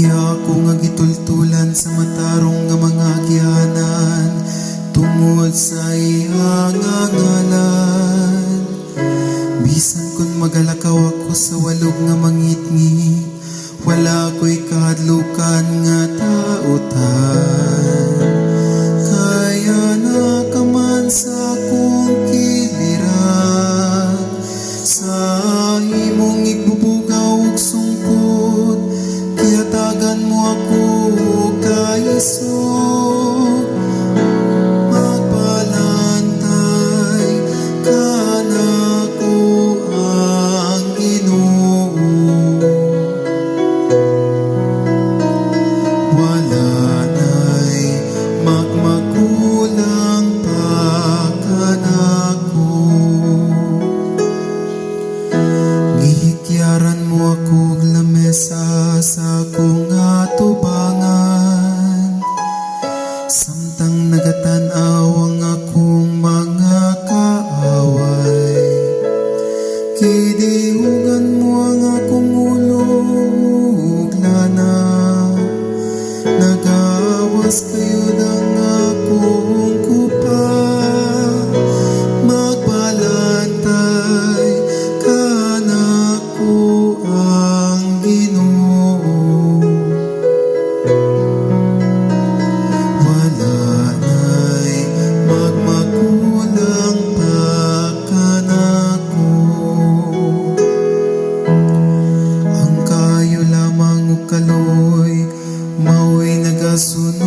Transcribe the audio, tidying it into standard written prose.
Iya ako nga gitultulan sa matarong nga mga agianan tungod sa iya nga ngalan. Bisan kung magalakaw ako sa walog nga mangitngit, wala ko'y kahadlukan nga tautan. Kay anaa ka man sa akong kiliran. Sa imong igbubugaw ug sungkod, gihatagan mo ako og kaisog. Magbalantay kanako ang Ginoo. Wala na'y magmakulang pa kanako. Gihikyaran mo ako og lamesa sa akong atubangan samtang nagatan-aw ang akong mga kaaway. Gidihugan mo ang akong ulo og lana. Nagawas kayod ang akong kupa. Magbalantay kanako ang Ginoo. Wala na'y magmakulang pa kanako. Ang kaayo lamang ug kaluoy mao'y nagasunod